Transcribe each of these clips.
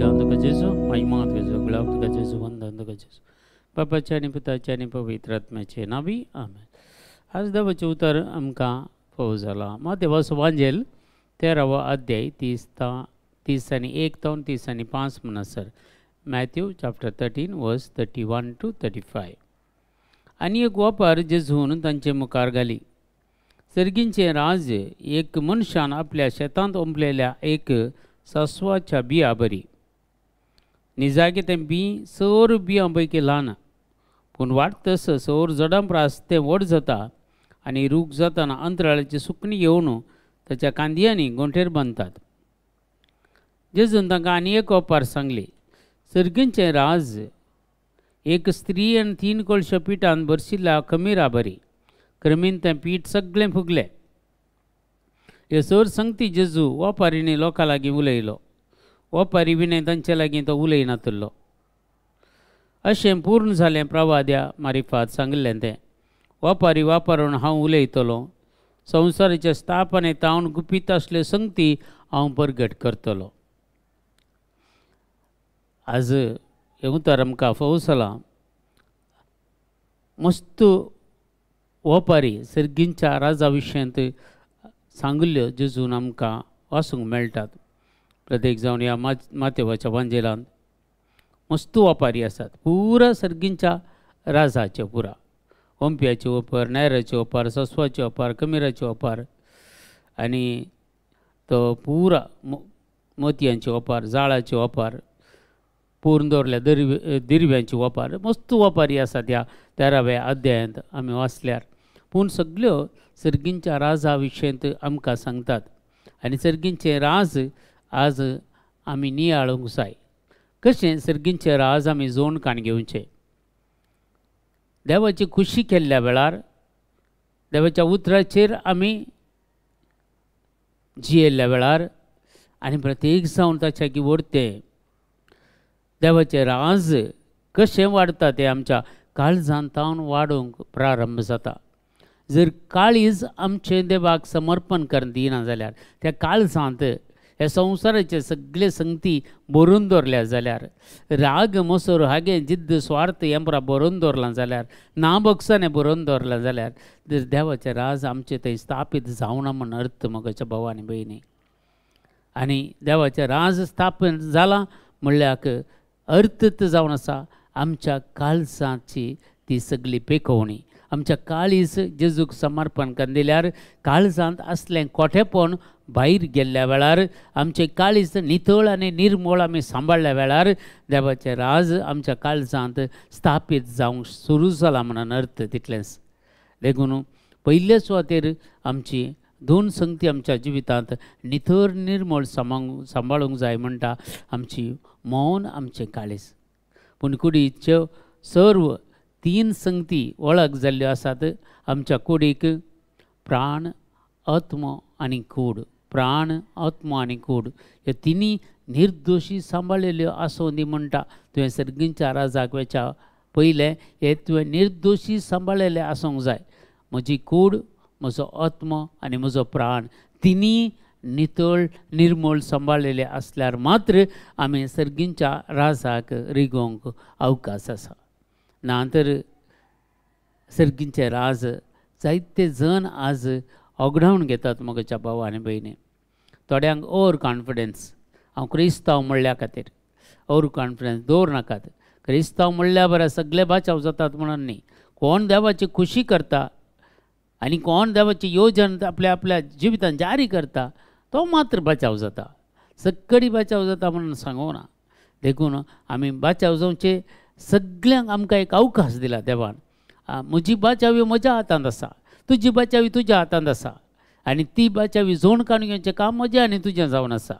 सर्गांत तुका जेजू महिमा तुका जेजू गुलाब तुका जेजू वंदन तुका जेजू बापाचे आनी पुताचे आनी पवित्र आत्म्याचे नांवी आमेन. आज देवाचें उतर आमकां फावो जालां. मातेवाचो वांजेल 13वो अध्याय 30 आनी 1 तावन 30 आनी 5 म्हणसर. Matthew chapter 13 verse 31 to 35. आनी एक ओपार जेजून तांचे मुखार घाली. सर्गींचें राज्य एक मनशान आपल्या शेतांत ओंपलेल्या एक सासवाच्या बिया बरी. निजागे तें बी सर बियां पैकी ल्हान, पूण वाडटस सर जडां प्रास तें व्हड जाता आनी रूख जाताना अंतराळाची सुकणी येवन ताच्या कांदयांनी गोंठेर बांदतात. जेजून तांकां आनी एक ओपार सांगली. सर्गींचें राज एक स्त्री आनी 3 कळश्यो पिठान भरशिल्ल्या खमीरा बरी. क्रमीन तें पीठ सगळें फुगलें. ह्यो सर संगती जेजू ओपारींनी लोकां लागीं उलयलो. ओपारी विणें तांचे लागीं तो उलयनातलो. अशें पूर्ण जालें प्रवाद्या मारिफात सांगिल्लें तें. ओपारी वापरून हांव उलयतलो, संवसाराच्या स्थापने तावन गुपीत आसल्यो संगती हांव परगट करतलो. आज हें उतर आमकां फावो जालां. मस्त ओपारी सर्गींच्या राजा विशयांत सांगिल्ल्यो जेजून आमकां वाचूंक मेळटात. प्रत्येक जावन ह्या मातेवाच्या वांजेलांत मस्त ओपारी आसात. पुरा सर्गींच्या राजाचे पुरा ओंप्याचे ओपार, नायराचे ओपार, ससवाचे ओपार, कमिराचे ओपार आनी तो पुरा मोतयांचे ओपार, जाळाचे ओपार, पूर्ण दवरल्या दिरव्यांची ओपार. मस्त ओपारी आसात ह्या 13व्या अध्यायांत आमी वाचल्यार. पूण सगल्यो सर्गींच्या राजा विशयांत आमकां सांगतात. आनी सर्गींचें राज आज आमी नियाळूंक जाय. कशें सर्गींचें राज आमी जोण काण घेवचें? देवाची खुशी केल्ल्या वेळार, देवाच्या उतराचेर आमी जियेल्ल्या वेळार आनी प्रत्येक जावन ताच्या की वरतें देवाचें राज कशें वाडटा तें आमच्या काळजांत तावन वाडोवंक प्रारंभ जाता. जर काळीज आमचें देवाक समर्पण करून दिना जाल्यार, त्या काळजांत ह्या संवसाराचे सगळे संगती भरून दवरल्या जाल्यार, राग मोसर हागे जिद्द स्वार्थ हें पुरा भरून दवरलां जाल्यार, ना बक्षाने भरून दवरलां जाल्यार, देवाचें राज आमचें थंय स्थापीत जावना म्हण अर्थ म्हज्या भाव आनी भयणी. आनी देवाचें राज स्थापन जालां म्हणल्यार अर्थ जावन आसा आमच्या काळजाची ती सगळी पेकोवणी. आमच्या काळीज जेजूक समर्पण करून दिल्यार काळजांत आसलें कोठेपण भायर गेल्ल्या वेळार, आमचें काळीज नितळ आनी निर्मळ आमी सांबाळ्ळ्या वेळार देवाचें राज आमच्या काळजांत स्थापीत जावंक सुरू जालां म्हणून अर्थ तितलेंच. देखून पयले सुवातेर आमची दोन संगती आमच्या जिवितांत नितळ निर्मळ सांबाळूंक जाय म्हणटा, आमची मौन, आमचें काळीज. पूण कुडीच्यो सर्व 3 संगती वळख जाल्ल्यो आसात आमच्या कुडीक. प्राण, आत्मो आनी कूड. प्राण, आत्मो आनी कूड ह्यो तिनूय निर्दोशी सांबाळिल्ल्यो आसूं दी म्हणटा. तुवें सर्गींच्या राजाक वचच्या पयलें हें तुवें निर्दोशी सांबाळिल्लें आसूंक जाय. म्हजी कूड, म्हजो आत्मो आनी म्हजो प्राण तिनूय नितळ निर्मळ सांबाळिल्ले आसल्यार मात्र आमी सर्गींच्या राजाक रिगोवंक अवकाश आसा. ना तर सर्गींचे राज जायते जण आज ओगडावन घेतात म्हज्या भाव आनी भयणी. थोड्यांक ओवर कॉन्फिडन्स, हांव क्रिस्तांव म्हणल्या खातीर ओवर कॉन्फिडन्स दवर नाकात. क्रिस्तांव म्हणल्या बरें सगळे बाचाव जातात म्हणून न्ही. कोण देवाची खुशी करता आनी कोण देवाची योजन आपल्या आपल्या जिवितान जारी करता तो मात्र बचाव जाता. सक्कडी बचाव जाता म्हणून सांगूना. देखून आमी बचाव जावचे सगल्यांक आमकां एक अवकाश दिला देवान. म्हजी बाचावी म्हज्या हातांत आसा, तुजी बाचावी तुज्या हातांत आसा आनी ती बाचावी जोण काडून घेवचें काम म्हजें आनी तुजें जावन आसा.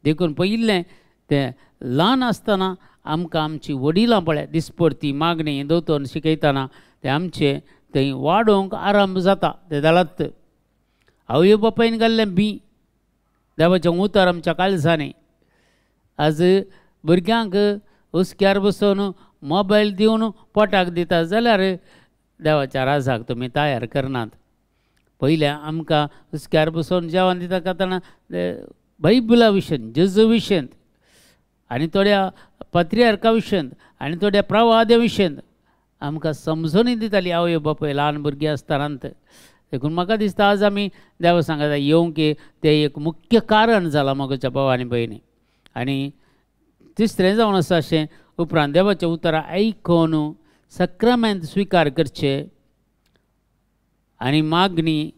देखून पयिल्लें तें ल्हान आसतना आमकां आमची वडिलां पळय दिसपडती मागणी दोतोर शिकयतना तें आमचें थंय वाडोवंक आरंभ जाता. ते जालात आवय बापायन घाल्लें बी देवाचें उतर आमच्या काळजांनी. आज भुरग्यांक हुस्क्यार बसोवन मोबायल दिवन पोटाक दिता जाल्यार देवाच्या राजाक तुमी तयार करनात. पयलें आमकां हुस्क्यार बसोवन जेवण दिता खातना बायबला विशयन, जेजू विशयन आनी थोड्या पत्रियार्का विशयांत आनी थोड्या प्रवाद्या विशयांत आमकां समजूनय दिताली आवय बापूय ल्हान भुरगीं आसतना. देखून म्हाका दिसता आज आमी देवा सांगता येवंक तें एक मुख्य कारण जालां म्हज्या भाव आनी भयणी. आनी तिसरें जावन आसा अशें उपरांत देवाचें उतरां आयकून सक्रामेंत स्विकार करचे आनी मागणी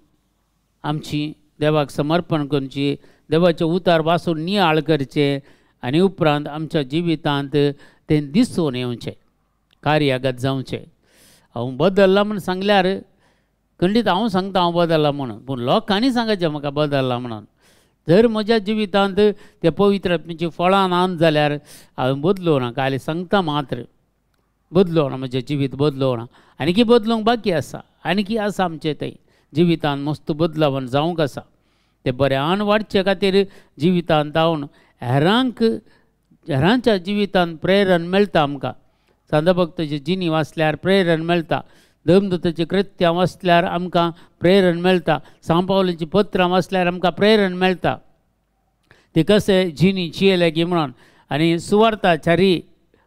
आमची देवाक समर्पण करची, देवाचें उतार वाचून नियाळ करचें आनी उपरांत आमच्या जिवितांत तें दिसून येवचें, कार्यागत जावचें. हांव बदल्लां म्हूण सांगल्यार खंडीत हांव सांगता हांव बदल्लां म्हणून, पूण लोकांनी सांगचें म्हाका बदल्लां म्हणून. जर म्हज्या जिवितांत ते पवित्र आत्म्याचीं फळां ना जाल्यार हांवें बदलूं ना, खाली सांगता मात्र बदलूं ना, म्हजें जिवीत बदलूं ना. आनीकी बदलूंक बाकी आसा, आनीकी आसा आमचें थंय जिवितांत मस्त बदलावन जावंक आसा. तें बऱ्यान वाडचे खातीर जिवितांत जावन हेरांक हेरांच्या जिवितांत प्रेरण मेळटा आमकां. सांदभक्ताची जिणी वाचल्यार प्रेरण मेळटा, धर्मदूताची कृत्यां वाचल्यार आमकां प्रेरण मेळटा, सांपावलीचीं पत्रां वाचल्यार आमकां प्रेरण मेळटा ते कशें जिणी जियेले गी म्हणून. आनी सुवार्ताचारी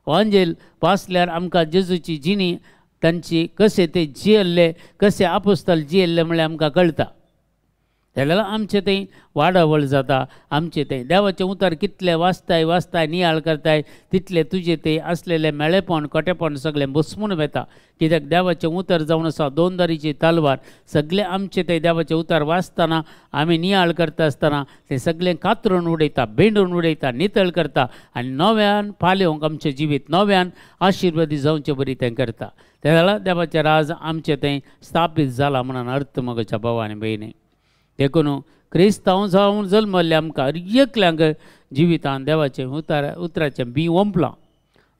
वांजेल वाचल्यार आमकां जेजूची जिणी तांची कशें ते जियेल्ले, कशें आपोस्ताल जियेल्ले म्हळ्यार आमकां कळटा. जाल्यार आमचें थंय वाडावळ जाता, आमचें थंय देवाचें उतर कितलें वाचताय वाचताय नियाळ करताय तितलें तुजें थंय आसलेलें मेळेपण कोटेपण सगळें बसमून वता. कित्याक देवाचें उतर जावन आसा दोन दारीची तलवार. सगळें आमचें थंय देवाचें उतर वाचतना आमी नियाळ करता आसतना तें सगळें कातरून उडयता, बेंडून उडयता, नितळ करता आनी नव्यान पालेवंक आमचें जिवीत नव्यान आशिर्वादी जावचे बरी तें करता. तें जाल्यार देवाचें राज आमचें थंय स्थापीत जालां म्हणून अर्थ म्हज्या भाव आनी भयणी. देखून क्रिस्तांव जावन जल्मल्ले आमकां एकल्यांक जिवितान देवाचें उतराचें बीं ओंपलां.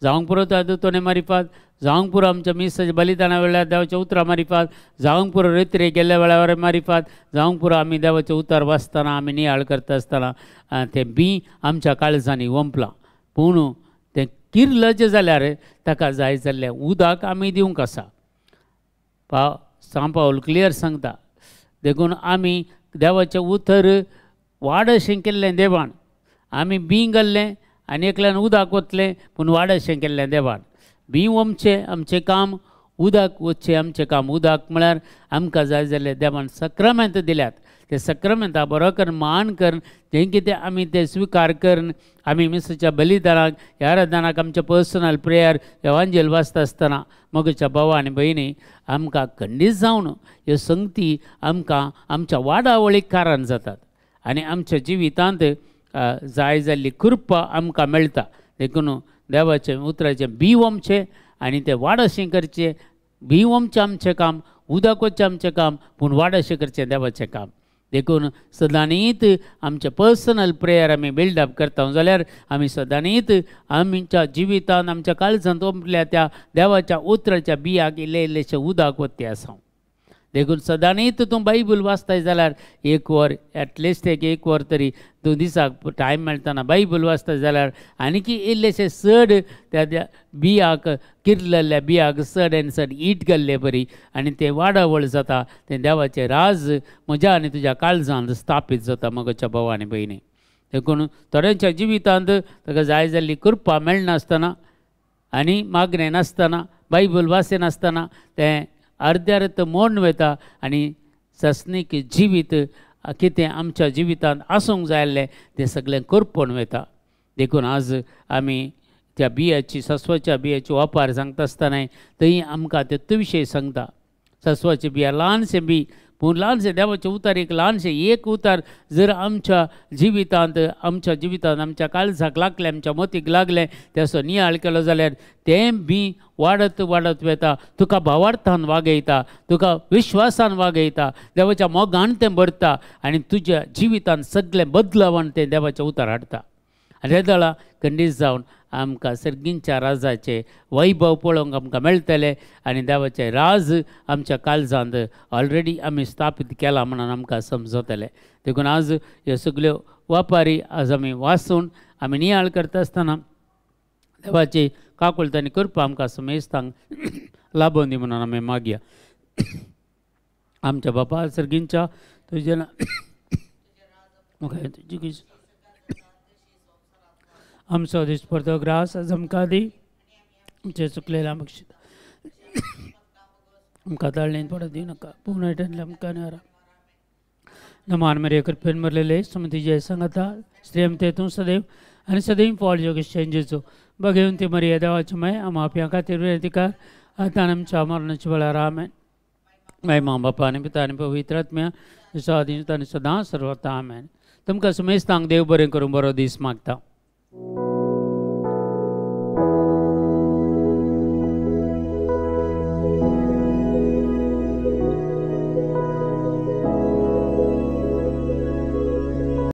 जावंक पुरो त्या दोतोने मारिफात, जावंक पुरो आमच्या मिसाच्या बलिदाना वेळार देवाच्या उतरां मारिफात, जावंक पुरो रेत्रे गेल्ल्या वेळार मारिफात, जावंक पुरो आमी देवाचें उतर वाचतना आमी नियाळ करता आसतना तें बीं आमच्या काळजांनी ओंपलां. पूण तें किर्लचें जाल्यार ताका जाय जाल्लें उदक आमी दिवंक आसा. सांव पावल क्लियर सांगता. देखून आमी देवाचें उतर वाड अशें केल्लें देवान, आमी बीं घाल्लें आनी एकल्यान उदक वतलें, पूण वाड अशें केल्लें देवान. बीं ओमचें आमचें काम, उदक वचचें आमचें काम. उदक म्हळ्यार आमकां जाय जाल्यार देवान सक्रामेंत दिल्यात, ते सक्रामेंता बरो करून मान करून जें कितें आमी तें स्विकार करून आमी मिसाच्या बलिदानाक ह्या आराधनाक आमचें पर्सनल प्रेयर एवांजेल वाचता आसतना मगच्या भाव आनी भयणी आमकां खंडीत जावन ह्यो संगती आमकां आमच्या वाडावळीक कारण जातात आनी आमच्या जिवितांत जाय जाल्ली कृपा आमकां मेळटा. देखून देवाचें उतराचें बीं ओमचें आनी तें वाड अशें करचें. बीं ओमचें आमचें काम, उदक वचचें आमचें काम, पूण वाड अशें करचें देवाचें काम. देखून सदांनीत आमचें पर्सनल प्रेयर आमी बिल्डअप करता जाल्यार आमी सदांनीत आमच्या जिवितांत आमच्या काळजांत ओंपल्या त्या देवाच्या उतराच्या बियाक इल्लें इल्लेशें उदक वत्ते आसा. देखून सदांनीत तूं बायबल वाचताय जाल्यार एक वर एटलिस्ट एक वर तरी तूं दिसाक टायम मेळटना बायबल वाचता जाल्यार आनीकी इल्लेशें चड त्या बियाक किर्लल्या बियाक चड आनी चड ईट घाल्ले बरी आनी तें वाडावळ जाता, तें देवाचें राज म्हज्या आनी तुज्या काळजांत स्थापीत जाता म्हज्या भाव आनी भयणी. देखून थोड्यांच्या जिवितांत ताका जाय जाल्ली कृपा मेळनासतना आनी मागणें नासतना बायबल वाचनासतना तें अर्द्यार मोडून वता आनी सस्नीक जिवीत कितें आमच्या जिवितांत आसूंक जाय आसलें तें सगळें करपून वता. देखून आज आमी त्या बियाची सस्वाच्या बियाची वापर सांगता आसतनाय थंय आमकां ते विशय सांगता. सस्वाची बिया ल्हानशें बी, पूण ल्हानशें देवाचें उतार एक ल्हानशें एक उतार जर आमच्या जिवितांत आमच्या काळजाक लागलें, आमच्या मतीक लागलें, तेचो नियाळ केलो जाल्यार तें बी वाडत वाडत वता. तुका भावार्थान वागयता, तुका विश्वासान वागयता, देवाच्या मोगान तें भरता आनी तुज्या जिवितांत सगळें बदलावन तें देवाचें उतार हाडटा. आनी तेदळा खंडीत जावन आमकां सर्गींच्या राजाचें वैभव पळोवंक आमकां मेळटलें आनी देवाचें राज आमच्या काळजांत ऑलरेडी आमी स्थापीत केलां म्हणून आमकां समजतलें. देखून आज ह्यो सगल्यो वापारी आज आमी वाचून आमी नियाळ करता आसतना देवाची काकुळट आनी कृपा आमकां समेस्तांक लाबोवन दी म्हणून आमी मागया. आमच्या बापा सर्गींच्या तुज्या तुजी आमचो दिसपडतो ग्रास आज आमकां दी, आमचें चुकलेलें बक्षीत, आमकां ताळणेन पडत दिवं नाका, पूण वायटांतल्यान आमकां निवारा. नमान मरिया कृपेन भरलेले सुमती जय सांगता, स्त्रियम ते तूं सदैव आनी सदैव फॉल जोगेश जेजू भगवंती मरिया देवाची माय आमा आपल्या खातीर विनंती कर आतां आमच्या मरणाच्या वेळार. आमेन. माय मा बापा आनी पिता आनी पवित्र आत्म्या जसो आदी आनी सदां सर्वता. आमेन. तुमकां सुमेस्तांक देव बरें करूं, बरो दीस मागता.